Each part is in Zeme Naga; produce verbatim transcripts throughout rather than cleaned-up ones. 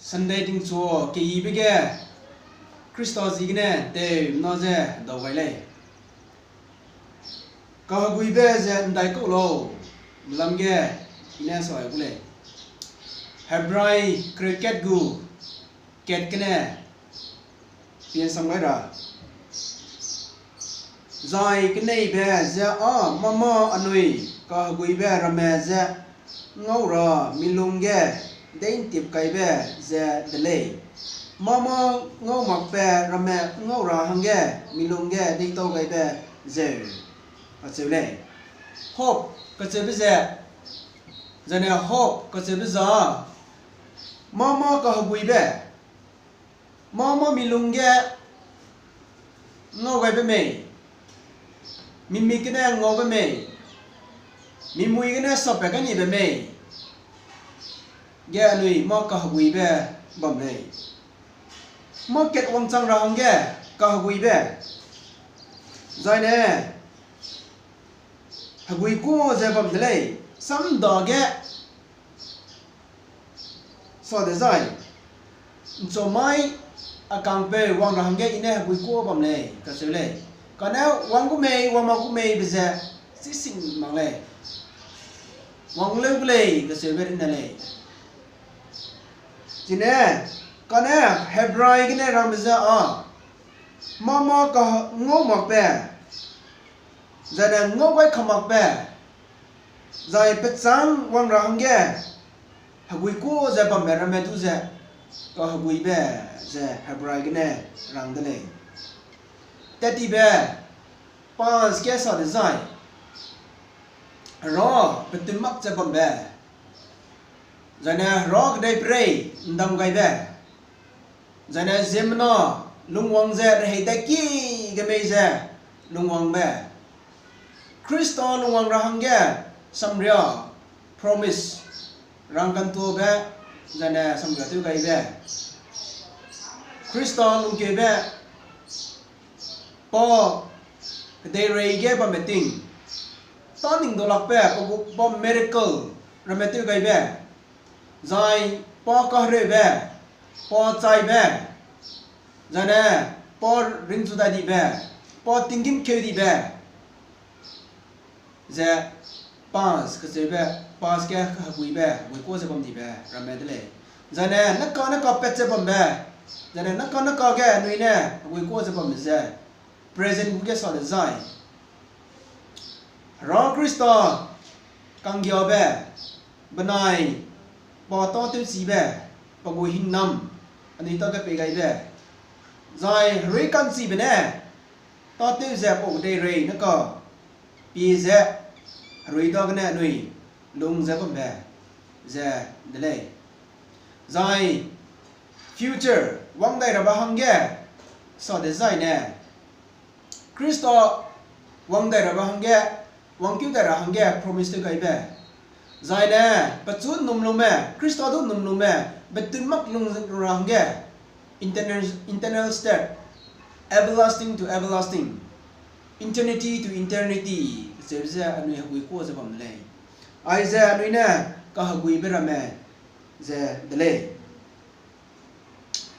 Sunday tingchu keyibe ge Khrista ziegene tewna ze dau gai lei. Kaheguibe ze ’ndaikau lau, lam ge i ne sa gai gu lei. Hebrai kereu kat gu kat gene piansam gai ra. Zai keneibe ze â mâ-mâ anui kaheguibe ramme ze ngau ra mi lung ge deî'ntip kaibe ze de lei. Mâ-mâ ngau makbe ramme ngau ra hangge mi lung ge deîtau gaibe zeu, acheu lei. Hope kacheube ze, zane hope kacheube ze â mâ-mâ kaheguibe, mâ-mâ mi lung ge ngau gaibe mei, mi mik gene ngaube mei, mi mui gene sapat kai nibe mei, ge anui mâ kaheguibe bam lei. Mâ kat wangchang ra hangge kaheguibe, zai ne hegui kuâ ze bam de lei, samdage sa dezai, ’nchumai a kangpeu wang ra hangge i ne hegui kuâ bam lei, kacheu lei. Kane wang gu mei, wang mak gu mei be ze, chi sing mak lei. Wang leu gu lei, kacheube rine lei. Chine, kane Hebrai gene rangbe ze â, mâ-mâ ka ngau makbe, zane ngau gai ka makbe, zai pechâng wang ra hangge hegui kuâ ze bambe ramme du ze kaheguibe ze Hebrai gene rang de lei. Tettibe, pas ge sa dezai, Hera petum mak ze bambe, zane Hera kedeiperei ’ndam gaibe, zane ziemmena lungwang ze rehei daki ge mei ze lungwangbe, Khrista lungwang ra hangge samria, promise, rangkantuabe, zane samria tew gaibe, Khrista lungkeube, pa kedeirei ge bambe ting, tâ ning dau lakbe, pa gu, pa miracle ramme tew gaibe, zai pa kahereube, pa chaibe, zane pa ringchu dai dibe, pa tinggîm keu dibe, ze pas kacheube, pas ge kaheguibe, hegui kuâ ze bam dibe ramme de lei. Zane naka naka pat ze bambe, zane naka naka ge anui ne hegui kuâ ze bambe ze present gu ge sa dezai, Hera Khrista kanggiabe, benai pa tâtewchibe, pa gu hingnam anui ta ge pei gaibe, zai herui ka'nchibe ne tâtew ze pau kedeirei ne ka pie ze herui dagene anui lung ze bambe ze de lei. Zai future wang dai rabe hangge sa dezai ne, Khrista wang dai rabe hangge, wangkeu dai ra hangge promise tew gaibe, zai ne pechu ’nnum lume, Khrista du ’nnum lume, betum mak lung ra hangge, eternal, eternal state, everlasting to everlasting, eternity to eternity, zeu ze anui hegui kuâ ze bam de lei. Aize anui ne kaheguibe ramme ze de lei.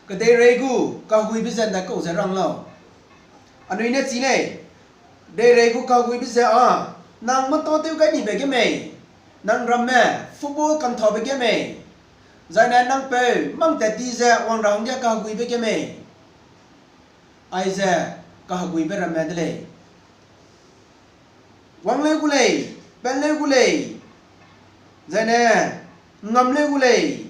Kedeirei gu kaheguibe ze ’ndaikau ze rang lau. Anui ne chi lei, deirei gu kaheguibe ze â, nang mâ tâtew gai nibe ge mei, nang ramme football kanthaube ge mei, zai ne nang peu mang tat ti ze wang ra hangge kaheguibe ge mei, aize kaheguibe ramme de lei. Wang leu gu lei, pat leu gu lei, zai ne ngam leu gu lei,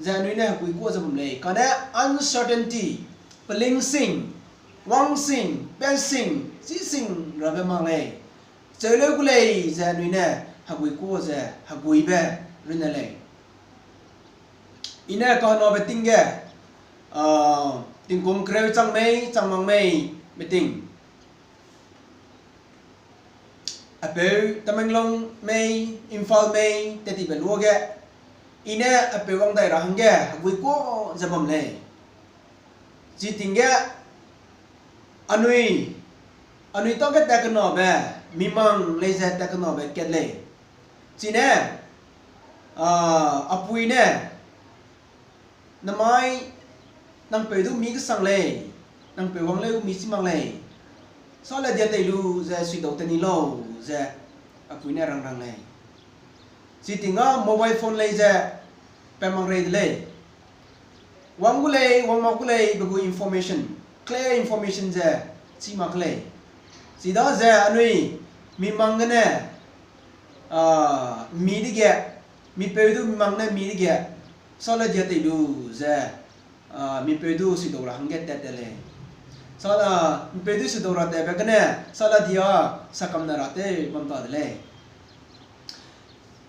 ze anui ne hegui kuâ ze bam lei. Kane uncertainty, pelingsing, wangsing, patsing, chising rabe mak lei. Cheu leu gu lei, ze anui ne hegui kuâ ze heguibe runne lei. I ne kahenobe ting ge, ah, tingkum kereu chang mei, chang mak mei, meeting. Apeu Tamenglong mei, Imphal mei, tet tibe luage, i ne apeu wang dai ra hangge hegui kuâ ze bam lei. Chi ting ge, anui, anui tâ ge tat kenabe, mimang lei ze tat kenabe kat lei. Chine, ah, apui ne, Namai, nang peu du mi kesang lei, nang peu wang leu mi chi mak lei. Sala dia tei lu ze suidau te ni lau ze, apui ne rang rang lei. Chi ting a mobile phone lei ze, pe mak rei de lei. Wang gu lei, wang mak gu lei, be gu information, clear information ze, chi mak lei. Chida ze anui, mi mang gene, ah, mi dege, mi peu du mi mang ne mi dege, sala dia tei lu ze, ah, mi peu du suidau ra hangge tat te lei. Sala, mi peu du suidau ra tatbe gene, sala dia, sakam na ra tew bam ta de lei.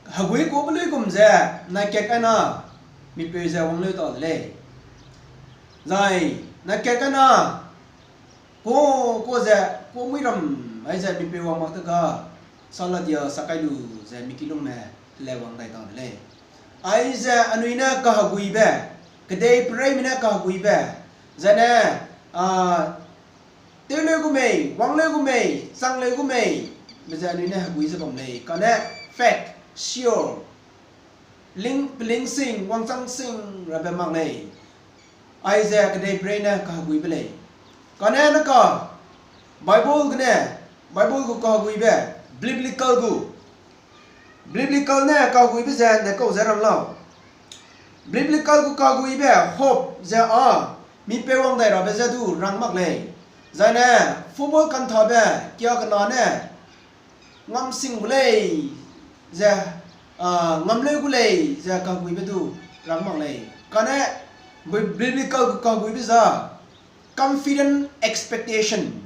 Hegui kube luigum ze, nai kat kaina, mi peu ze wang leu ta de lei. Zai, nai kat kaina, ku, ku ze, ku mui ram, aize mi peu wang mak te ga, sala dia sa kai lu ze mi kilungme le wang dai ta de lei. Aize anui ne kaheguibe, kedei pereime ne kaheguibe, zene, ah, tew leu gu mei, wang leu gu mei, chang leu gu mei, be ze anui ne hegui ze bam lei. Kane fact, sure, ling, peling sing, wangchang sing rabe mak lei. Aize kedei pereime ne kaheguibe lei. Kane ne ka, Bible gene, Bible gu kaheguibe, biblical gu. Biblical ne kaheguibe ze ne kau ze rang lau. Biblical gu kaheguibe hope ze a, mi peu wang dai rabe ze du rang mak lei. Zaine, football kanthabe, kia kena ne, ngam sing gu lei, ze, ah, ngam leu gu lei, ze kaheguibe du rang mak lei. Kane, bi-, biblical gu kaheguibe za, confident expectation.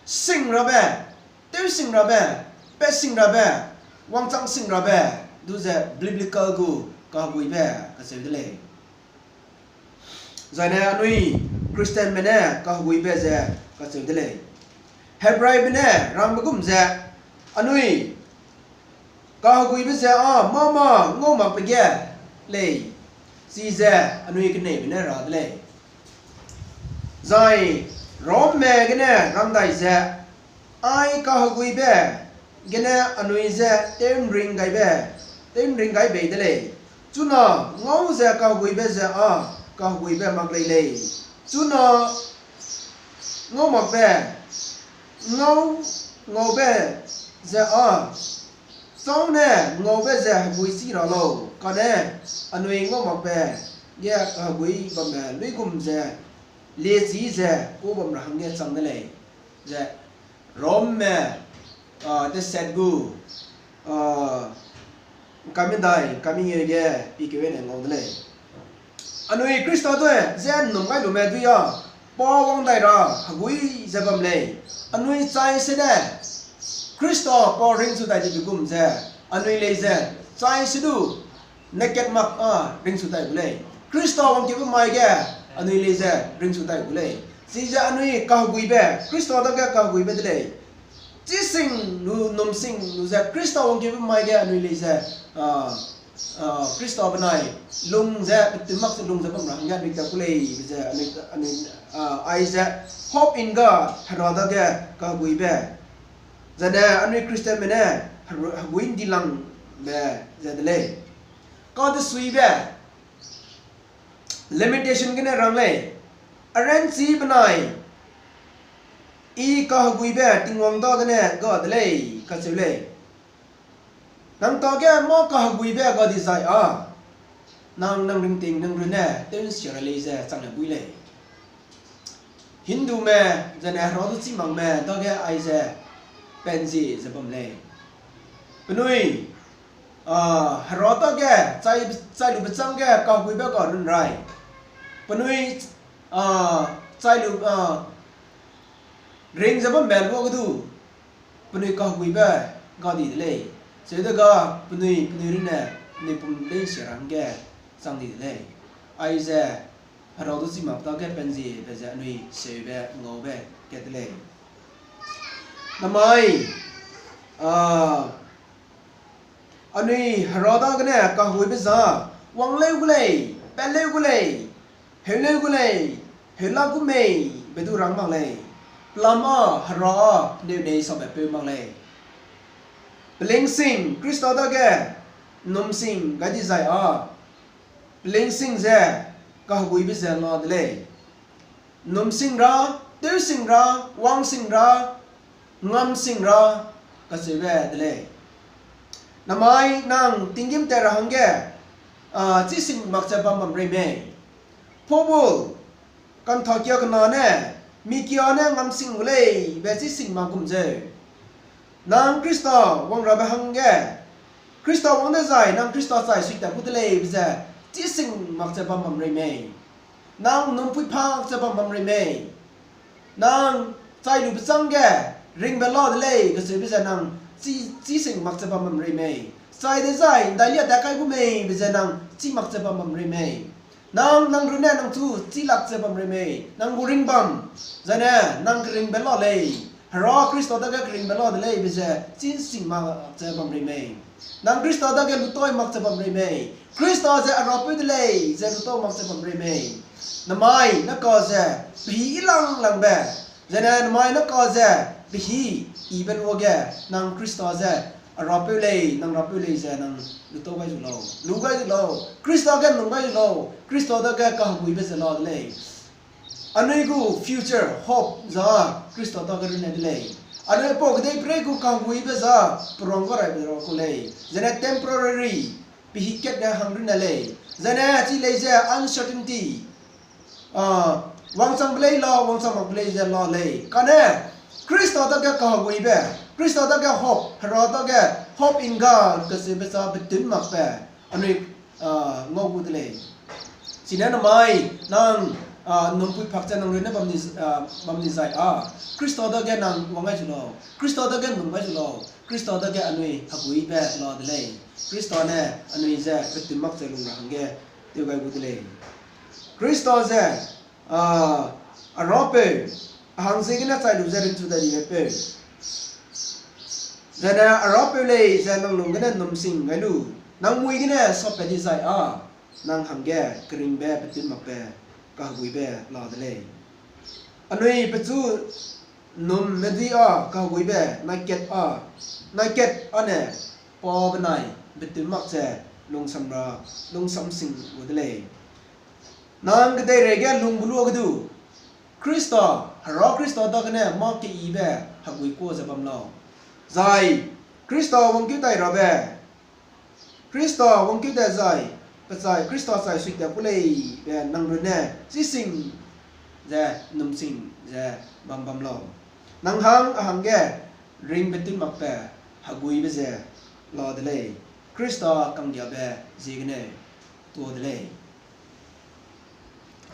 Sing rabe, tew sing rabe, pe sing rabe, wangchang sing rabe, du ze biblical gu kaheguibe kacheu de lei. Zaine anui Christianme ne kaheguibe ze kacheu de lei. Hebraibe ne rangbe gum ze, anui kaheguibe ze a mâ mâ ngau makbe ge lei, chize anui keneibe ne ra de lei. Zai Romme gene rang dai ze, ai kaheguibe gene anui je tew ’nring gaibe, tew ’nring gai bei de lei. Chuna ngau ze kaheguibe ze a kaheguibe mak lei lei. Chuna ngau makbe, ngau, ngaube ze a, châu ne ngaube ze hegui chi ra lau, kane anui ngau makbe ge hegui bambe luigum ze, liechi ze ku bam ra hangge chang de lei. Ze Romme, ah, deset gu, ah, ’ngkai medai, ’ngkai mengeu ge pikeu ne ngau de lei. Anui Khrista dui ze ’nnum gai lume dui a, pa wang dai ra hegui ze bam lei. Anui chai sede, Khrista pa ringchu dai dibe gum ze, anui lei ze, chai se du, naked mak a ringchu dai gu lei. Khrista wangkeube mai ge, anui lei ze ringchu dai gu lei. Chize anui kaheguibe, Khrista dage kaheguibe de lei. Chi sing lu, ’nnum sing lu ze, Khrista wangkeube mai ge anui lei ze, ah, ah, Khrista benai lung ze, petu mak ze lung ze bam ra hangge anui ta gu lei, be ze anui, anui, ah, aize, hope in God, Hera dage kaheguibe. Zane anui Christianme ne, hegui ’ndilangbe ze de lei. Kadesuibe, Lamentation gene rang lei, a ranchi benai, I kaheguibe Tingwang dagene ga de lei, kacheu lei. Nang tage mâ kaheguibe ga dizai â, nang, nang ringting, nang runne tew ’nsia ra lei ze chang le bui lei. Hindume, zane Hera du chî makme dage aize penzi ze bam lei. Penui, ah, Hera dage chai, chai lube châng ge kaheguibe ga run rai. Penui, ah, chai lu, ah, ring ze bambe luage du, penui kaheguibe ga di de lei. Cheu dega penui, penui runne, penui pum lei sia ra hangge chang di de lei. Aize, Hera du chî mak dage penzi be ze anui seube ngaube kat de lei. Namai, ah, anui Hera dagene kaheguibe za, wang leu gu lei, pat leu gu lei, heu leu gu lei, heu la gu mei, be du rang mak lei. Pelam â Hera â neu nei sabe peu mak lei. Pelingsing Khrista dage ’nnum sing gai dizai â, pelingsing ze kaheguibe ze la de lei. Num sing ra, tew sing ra, wang sing ra, ngam sing ra, kacheube de lei. Namai nang tinggîm tat ra hangge, a, chî sing mak ze bam bam rei mei. Paul, kanthakia kena ne, mi kia ne ngam sing gu lei be chî sing mak gum zeu. Nang Khrista wang rabe hangge, Khrista wang dezai nang Khrista chai sui tat gu de lei be ze, chî sing mak ze bam bam rei mei. Nang num pui pak ze bam bam rei mei. Nang chai lube châng ge ringbe la de lei kacheube ze nang chî, chî sing mak ze bam bam rei mei. Chai dezai ndailia tat kai gu mei be ze nang chî mak ze bam bam rei mei. Nang, nang runne nang chu chî lak ze bam rei mei. Nang gu ring bam, zai ne nang keringbe la lei. Hera Khrista dage keringbe la de lei be ze chî sing mak ze bam rei mei. Nang Khrista dage lutau mak ze bam rei mei. Khrista ze a Rapeu de lei ze lutau mak ze bam rei mei. Namai ne ka ze, pehî i lang langbe, zai ne namai ne ka ze, pehî ibe luage, nang Khrista ze a Rapeu lei, nang Rapeu lei ze nang lutau gai zu lau, lu gai zu lau, Khrista ge num gai zu lau, Khrista dage kaheguibe ze la de lei. Anui gu future hope za Khrista dage runne de lei. Anui pau kedeiperei gu kaheguibe za peruang ga raibe ra ku lei. Zai ne temporary, pehî kat ge hang runne lei. Zai ne chi lei ze uncertainty, a, wangchangbe lei la, wangchang makbe lei ze la lei. Kane, Khrista dage kaheguibe, Khrista dage hope, Hera dage hope in God kacheube za betun makbe, anui, a, ngau gu de lei. Chine namai, nang, a, num pui pak ze nang runne bam ni, a, bam ni zai a, Khrista dage nang wang gai zu lau, Khrista dage num gai zu lau, Khrista dage anui heguibe la de lei. Khrista ne anui ze betun mak ze lung ra hangge tew gai gu de lei. Khrista ze, a, a Rapeu, a hang ziegene chai lu ze ringchu dai dibe peu. Zai ne a Rapeu lei ze nang lung gene num sing gai lu, nang mui gene sapat di zai a, nang hangge keringbe betun makbe kaheguibe la de lei. Anui pechu num medui a kaheguibe nai kat a, nai kat a ne pa benai betun mak ze lungsam ra, lungsam sing gu de lei. Nang kedeireige lungbe luage du, Khrista, Hera Khrista dagene mâ keyibe hegui kuâ ze bam lau. Zai, Khrista wangkeu dai rabe, Khrista wangkeu dai zai, pechai Khrista chai suitat ku lei be nang runne, chi sing ze, num sing ze, bam bam lau. Nang hang a hangge, ring betun makbe, heguibe ze, la de lei. Khrista kanggiabe ziegene, tuâ de lei.